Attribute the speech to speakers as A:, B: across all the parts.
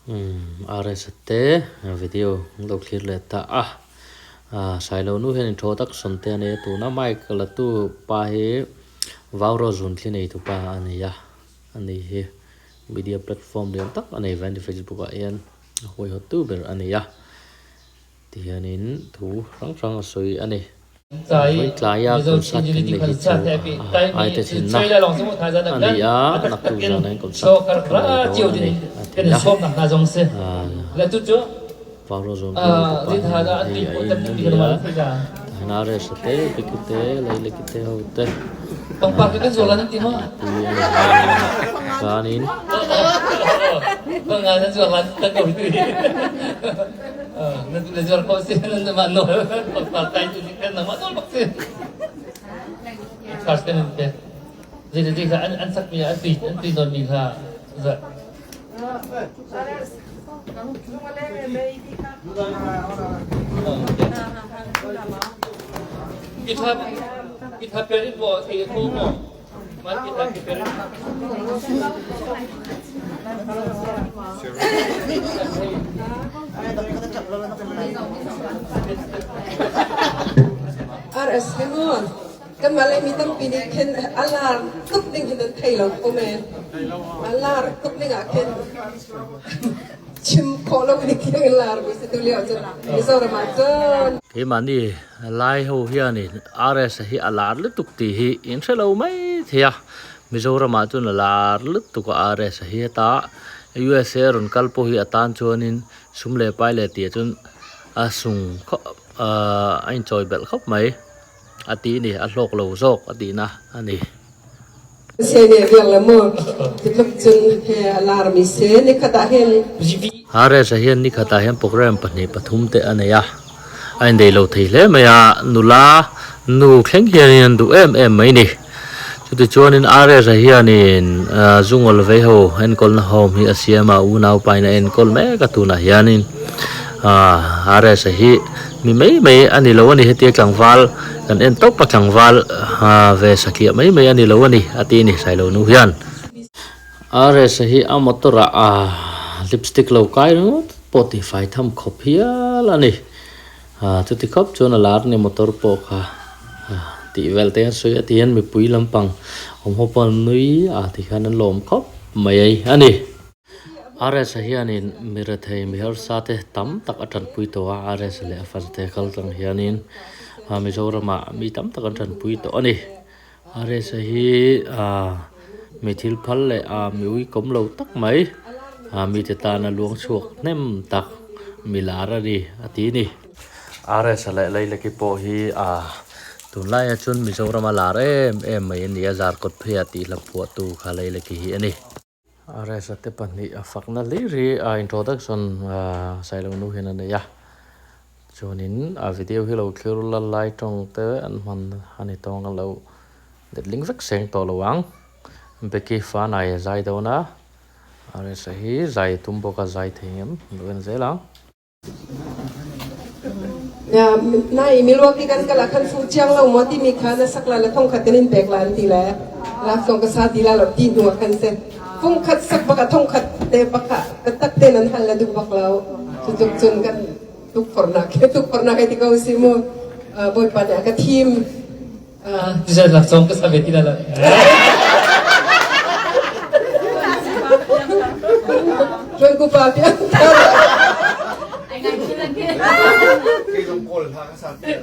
A: RS te video an lo thlir leh ta a, Sailo nu hian inthaw tak sawn te a nei a, tuna mic la tu pa hi Vauro zun thli nei tu pa a ni a, a ni hi media platform lian tak a nei ve a ni Facebook ah hian a huaihawt tu ber a ni a. Tihianin thu hrang hrang a sawi a ni. Vawi tlaia concert kan neih hi chu a aite thinna a ni a, naktuk zana in concert kan nei dawn a ni a ti a. Paulo zawn pawh ni tawp ah hian hei a in a ni a, tihian RS a te, Beki te, Leileki te ho te an pui a ni chuanin.
B: RS hi maw kanmah le mi tampi nih khin a lar tuk ding hi nan thei lo kho men. A lar tuk ding ah khin chim khawh lo ni tiang in lar mi si tu lio cun Mizoram ah cun.
A: Keimahni Lai ho hianin RS hi a lar lutuk tih hi in hre lo mai thei a, Mizoram ah chuan a lar lutuk a RS hi heta USA rawn kal pawh hi a tan chuanin sum leh pai leh tih ah chuan a sung khawp ahh a inchawi belh khawp mai a tih a ni a hlawk lo zawk a tihna a ni.
B: Se nih biak le maw titluk cun he a lar mi si nikhat ah hin.
A: RS ah hian nikhat ah hian program pahnih pathum te a nei a, a indeih lo thei hle mai a, nula nu thleng hianin an duh em em mai ni. Chutichuanin RS ah hianin zungawl vei ho enkawlna home hi a siam a, unau pain a enkawl mek a tunah hianin RS ah hi mi mai mai a ni lo a ni hetia tlangval kan en tawp a tlangval ve satliah mai mai a ni lo a ni a ti a ni Sailo nu hian. RS hi a motor ah lipstick lo kai ringawt pawh tih fai tham khawp hial a ni. Chuti khawp chuan a lar ni motor pawh kha tih vel te an sawi a ti hian mipui lampang awm ho pawh an nui a ti khan an lawm khawp mai a ni. RS hianin mi rethei mi harsa te tam tak a tanpui tawh a, RS leh a fate kal tlang hianin Mizoramah mi tam tak an tanpui tawh a ni. RS hi mi thil phal leh mi uikawm lo tak mai, mite tana luang chhuak hnem tak mi lar a ni a ti a ni. RS leh Leilaki pawh hi tunlaiah chuan Mizorama lar em em mai a ni a, Zarkawt pheiah tih hla phuahtu kha Leilaki hi a ni. RS te pahnih a fakna hlir hi a introduction Sailo nu hian a nei a, chuanin a video hi lo thlir la lai tawng te an hman a ni tawng a lo letling vek seng tawh lo ang. Becky Fanai a zai dawn a, RS hi zai tum bawk a zai thei ngem lo en zel ang.
B: Nai Milwaukee kan kal ah khan fu chiang lo maw timi kha na sak la le thong khat kan in pek la an ti le lak zong ka sa ti la lo ti hnu ah khan se fung khat sak bak ah thong khat te bak ah biatak te nan hal le duh bak lo cu tluk cun kan tukforhnak he tukforhnak he ti ko si mu Bawipa nih a ka thim.
C: Tizat lak zong ka sa ve ti la lo.
B: Tuan ku pa piang thar.
D: Kei zong kawl hla ka sa ti.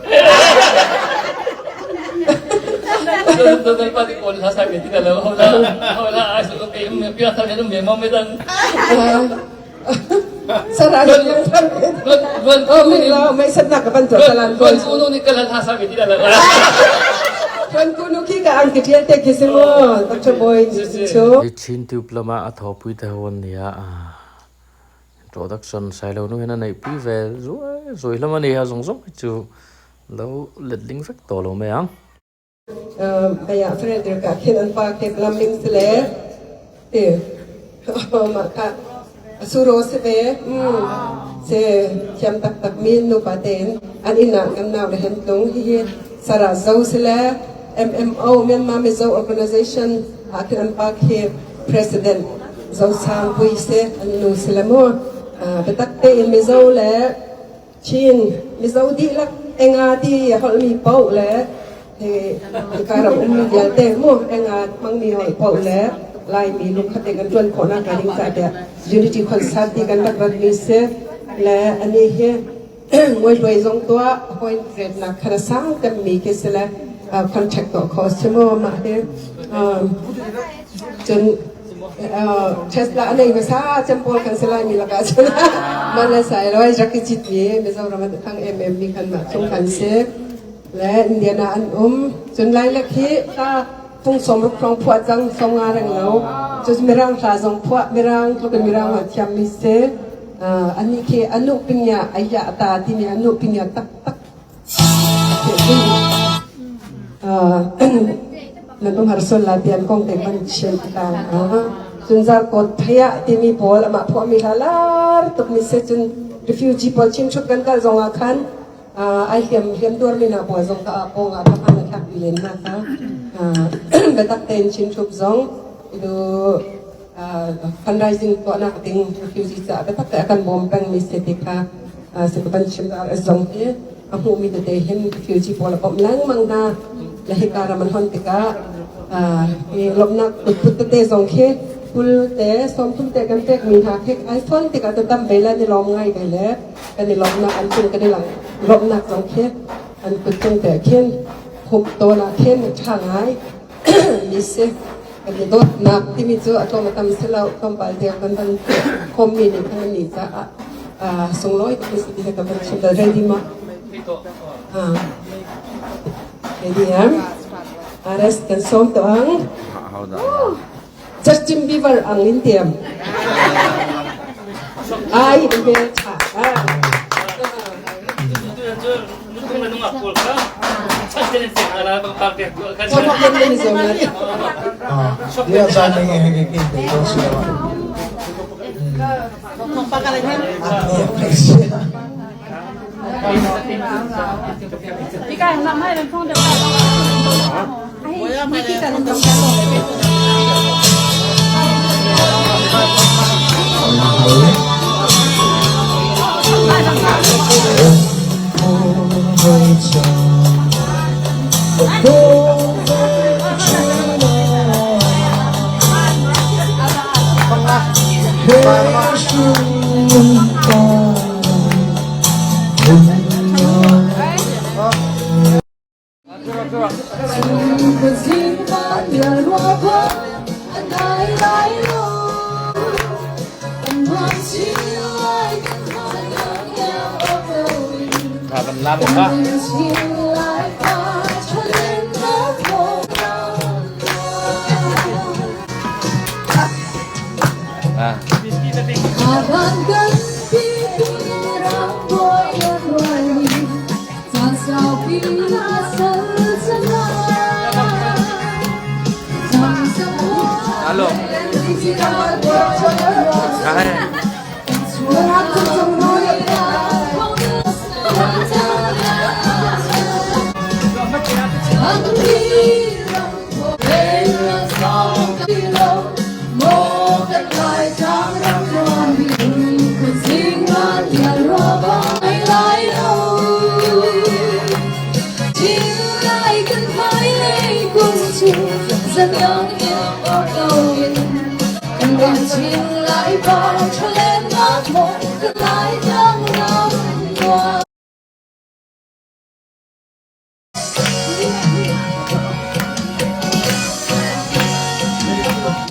C: Tuan pa ti kawl hla sa ve ti la lo. Hola hola ai su ke um pia thar ke um me mo me dan.
B: Sarah piang thar. Oh mi lo mai sat na ka ban to salan.
C: Tuan ku nu ni ka hla sa ve ti la lo.
B: Tuan ku nu khi ka ang ki tial te khi si mo Dr. Boy chu.
A: Hi Chin Tube lama a thawpui te ho an nia introduction Sailo nu hian a neihpui ve zuai zuai hlawm a ni a zawng zawng hi chu lo letling vek tawh lo mai ang.
B: Kaya Frederick ah khin an pa khi plumbing si le ti mah kha suro si ve si thiam taktak mi nupa tein an inn ah kan nau le hen tlung hihi Sarah Zo si le MMO Myanmar Mizo Organization ah khin an pa khi President Zo Sang Pui si an nu si le mu. Biatak tein Mizo le Chin Mizo dihlak enga ti a holhmi paoh le hika ram ummi vialte mu enga hmangmi holh paoh le Laimi lungkhat in kan ṭuan khawhnak hnga ding caah tiah Unity Concert ti kan rak ratmi si le anih hi nguaihluai zong tuah point retnak khan a sang temmi khi si le contract tuah khawh a si mu mah hi cun Tesla a nei hmasa cem pawl kan si laimi lakah cun man le sai lo rak i citmi Mizoram an thang em em mi khan mah chung kan si le Indiana an um cun Lailek hi ta fung som ruk hrawng phuah cang som nga reng lo cu mirang hla zong phuah mirang tluk in mirang a thiam mi si ani khi anu pingya aya ta timi anu pingya tak tak Nan um har sual lai tian kong te kan chim ta. Cun zarkawt phaya timi pawl amah phuahmi hla lar tuk mi se cun refugee pawl chim chup kan kal zong ah khan ai hliam hliam tuar mi hna pawl zong ka pawng ah ka hman a thlak pi len hna kha biatak tein chim chup zong idu fundraising tuahnak ding refugee caah biatak te a kan bawm peng mi se ti kha se ka van chim zong hi a hmuhmi tete hin refugee pawl a bawmh lengmang hna le hika ram an hon tikah hi lawmhnak kutput tete zong khi kul te sawmthum te kan pekmi hna khi ai fon tikah tu tam ve le an i lawm ngai ve le kan i lawmhnak an cung kan i lang lawmhnak zong khi an kut cung te khin humh tawn ah khin ṭha ngai mi si kan i dawtnak timi cu a tlawm a tam si lo tlawmpal tiang kan van khawmmi nih khan an caah sunglawi tuk si ti ka van chim dal ready ma ready am RS kan sawm to ang Justin Bieber ang in tiam ai hmel tha
C: Alo.